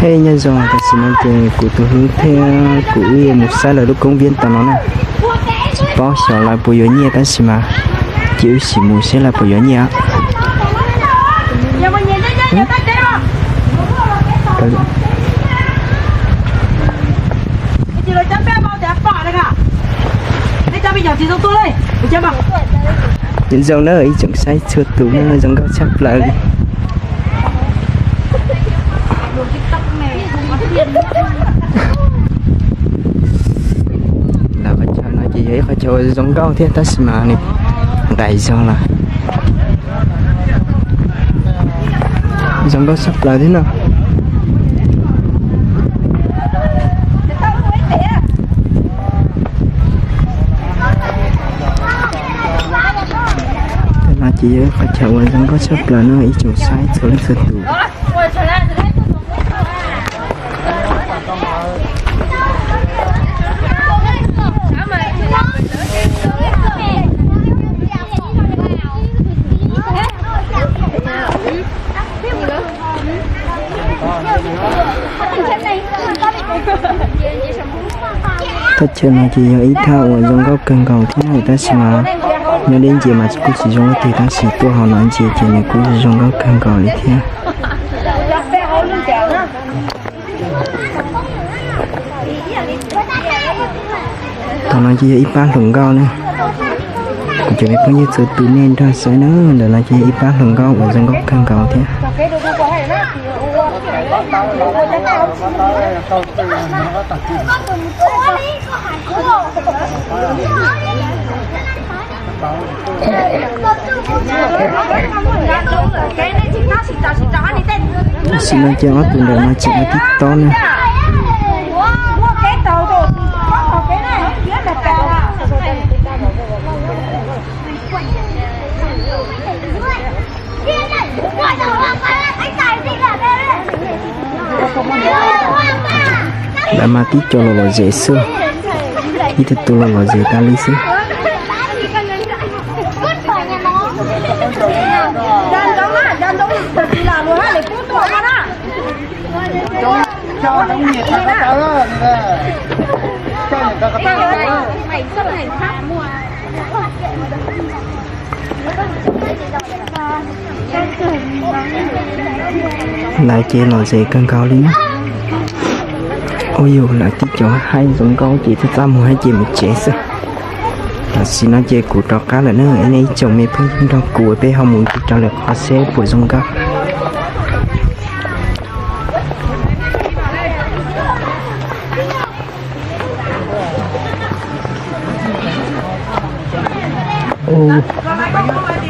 Hej, nyob zoo, tam sim no ces kuv tus hlub thiab kuv wb yuav mus saib lawv lub koob viab tom no na. Tsis paub xyov lawv puas yuav nyiaj tab sis mas ces wb sim mus seb lawv puas yuav nyiaj. Nyob zoo na ib tsoom saib txhua tus na, zoo nkauj tshaj plaws li. Lawv qhov chaw no ces yog ib qhov chaw uas zoo nkauj thiab tab sis mas nws nqaim zog lawm. Zoo nkauj tshaj plaws thiab na. Tam no ces yog ib qhov chaw uas zoo nkauj tshaj plaws no ib tsoom saib txhua leej txhua tus. Thaj chaw no ces yog ib thaj uas zoo nkauj kawg nkaus thiab na, tab sis mas nyob deb ntsis mas kuj tsis zoo ib tug, tab sis tuaj hauv no ntsis ces nws kuj zoo nkauj kawg nkaus li thiab. Tom no ces yog ib pab hluas nkauj na. Kuv cov me phooj ywg txhua tus nej nrog saib na, ntawm no ces yog ib pab hluas nkauj uas zoo nkauj kawg nkaus thiab. Tam sim no ces ob tug ntawm no tseem ua tib tob na. Lawv mas tib co los lom zem xwb, ib tug tus los lom zem tas li xwb. Lawv ces lom zem kawg nkaus li na. Ua yus lawv tib co haib zoo nkauj ces txaj txaj muag ces mus tsev xwb. Tam sim no ces kuv rov qab lawm na, nej ib tsoom me phooj ywg nrog kuv peb ho mus ncig rau lwm qhov seb puas zoo nkauj.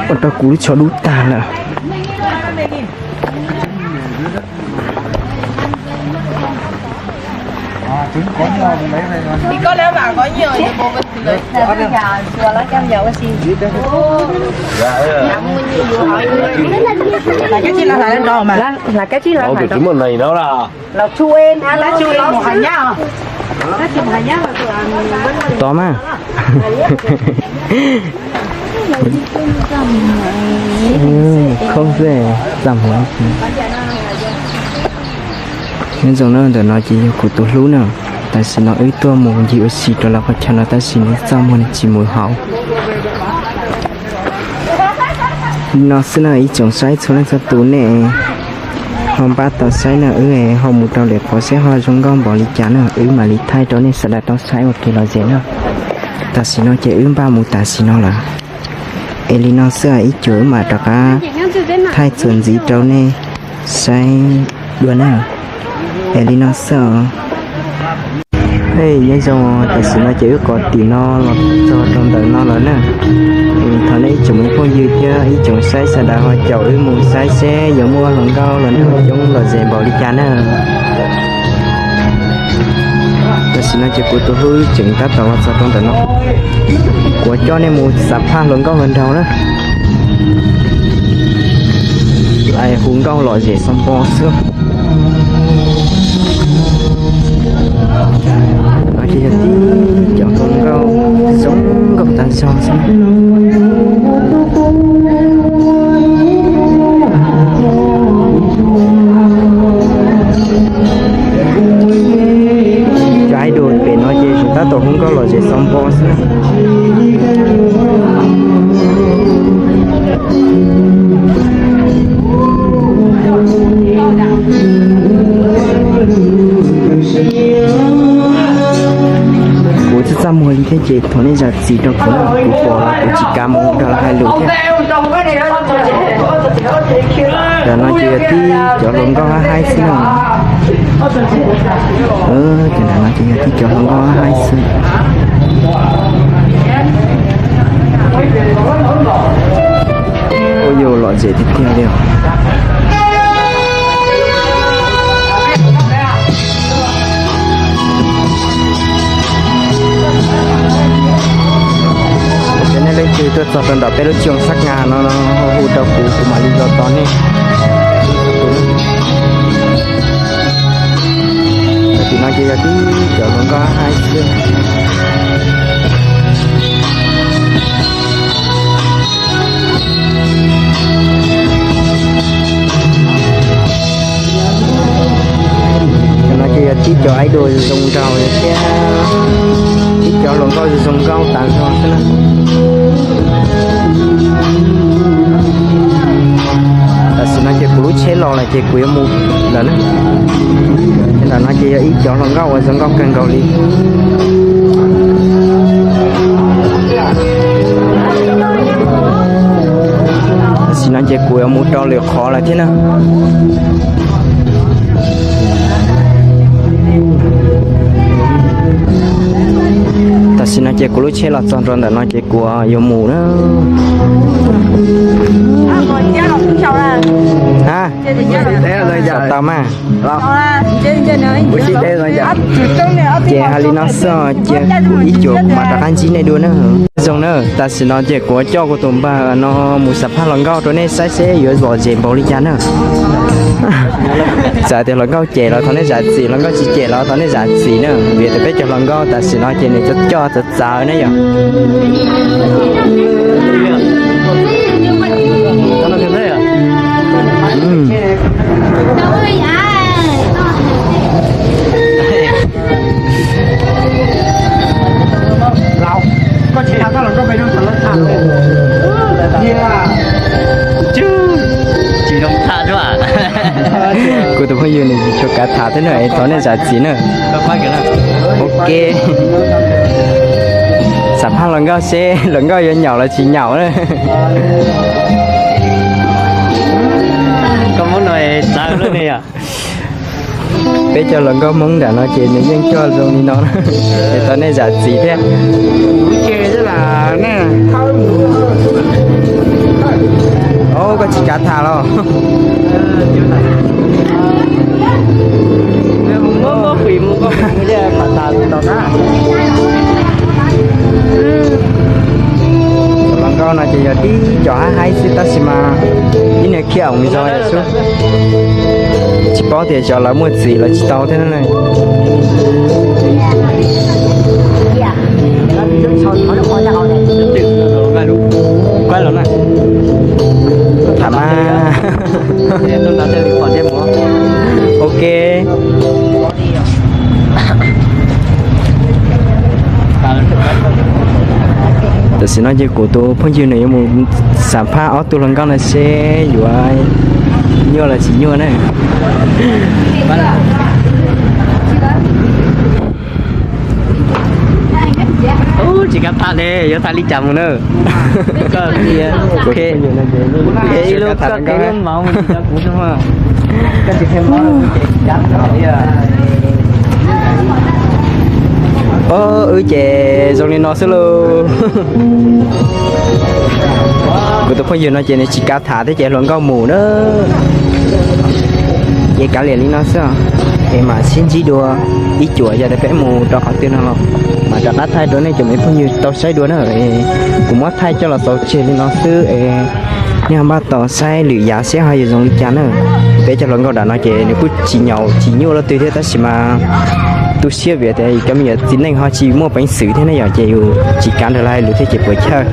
Ua rau kuv lub tsho dub tag lawm. Tod mas. Khob xwb, txaj muag. Nyob zoo na, ntawm no ces yog kuv tus hlub na. Tam sim no wb tuaj mus ncig ua si rau lawv qhov chaw no tab sis nws txaj muag nws tsis mus hauv. Li no xwb na ib tsoom saib txhua leej txhua tus nej ho npaj tau saib na, wb ho mus rau lwm qhov seb ho zoo nkauj npaum li cas na, wb mam li thaij rau nej sawv daws tau saib ua kev lom zem na. Tam sim no ces wb npaj mus tam sim no lawm. Es li no xwb ib co wb mam rov qab thaij txuas ntxiv rau nej saib dua na. Es li no xwb os. Hej, nyob zoo, tam sim no ces wb qhov tim no los txog rau ntawm no lawm na. Thov nej ib tsoom me phooj ywg thiab ib tsoom saib sawv daws ho caum wb mus saib seb yuav muaj hluas nkauj los nrog coob lom zem npaum li cas na. Tam sim no ces kuv tus hlub tseem tab tom los txog rau ntawm no. Kuv coj nej mus xam phaj hluas nkauj hluas nraug na. Lawv hu nkauj lom zem xo npo xwb. No ces yog tib cov hluas nkauj zoo nkauj tag zog xwb. Tab tom hu nkauj lom zem xov npo xwb. Kuv txaj txaj muag li thiab ces thov nej zam txim rau kuv na, kuv pom los kuv tsis kam mus nrog lawv hais lus thiab. Tam no ces yog tib cov hluas nkauj haib haib xwb na. Ces tam no ces yog tib cov hluas nkauj haib haib xwb. Ua yus lom zem tiag tiag li os. Ces nej leej twg tuaj txog rau ntawm peb lub xyoo xab nga no hu rau kuv, kuv mam li los tos nej. Tam sim no ces yog tib cov hluas nkauj haib xwb. Tam no ces yog tib cov idol zoo nraug thiab tib cov hluas nkauj zoo nkauj tas zog xwb na. Tam sim no ces kuv lub tsheb los lawm ces kuv yuav mus lawm na. Tam no ces yog ib cov hluas nkauj uas zoo nkauj kawg nkaus li. Tam sim no ces kuv yuav mus rau lwm qhov lawm thiab na. Tam sim no ces kuv lub tsheb los txog rau ntawm no ces kuv yuav mus na. Xav tau mas. Ces hais li no xwb, cia kuv ib cuam kuv mam rov qab ntsib nej dua na. Zoo na, tam sim no ces kuv coj kuv tus npawg no mus xam phaj hluas nkauj rau nej saib seb yuav lom zem npaum li cas na. Txawm tias hluas nkauj cem los thov nej zam txim, hluas nkauj tsis cem los thov nej zam txim na, vim tias peb cov hluas nkauj tam sim no ces nws coj coj txawv txawv na yom. Koj tsis tham txog los koj pem zoo tham los tham. Tsis zoo tham. Kuv tus phooj ywg nws tsis tshua kav tham thiab na, es thov nej zam txim na. Ok. Xam phaj hluas nkauj seb hluas nkauj yuav nyaum los tsis nyaum na. Koj muab no txawv lawm ne yom. Peb cov hluas nkauj Hmoob nram no ces nws yeej coj zoo li no na. Es thov nej zam txim thiab. Os, koj tsis kav tham los? Hluas nkauj no ces yog tib cov haib haib xwb tab sis mas ib niag khiav oos zog xwb. Tsis paub tias xyov lawv muaj txiv lawv tsis tau thiab na. Tham mas. Ok. Tam sim no ces kuv tus phooj ywg nws yuav mus xam phaj ob tug hluas nkauj no seb yuav nyuaj los tsis nyuaj na. Tsis kav tham li, yuav tham li cas mus na? Koj, ib lub koj qhia lub maum mus tsis tau kuv xwb. Wb ces zoo li no xwb lauj. Kuv tus phooj ywg no ces nws tsis kav tham thiab ces hluas nkauj mus na. Ces kav liam li no xwb, es mam sib ntsib dua ib cuam yog tias peb mus rau qhov twg no los mam rov qab thaij rau nej cov me phooj ywg tau saib dua na. Kuv muab thaij coj los txaus tseg li no xwb es nej ho npaj tos saib lwm yav seb ho yuav zoo li cas na. Peb cov hluas nkauj nram no ces nws kuj tsis nyaum tsis nyuaj leej twg thiab tab sis mas tu siab vim tias cov me nyuam txiv neej ho tsis muaj peev xwm thiab ne yom, ces yus tsis kav nrog lawv hais lus thiab ces puas chawj.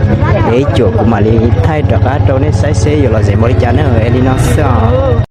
Es ib cuam kuv mam li thaij rov qab rau nej saib seb yuav lom zem npaum li cas na, es li no xwb os.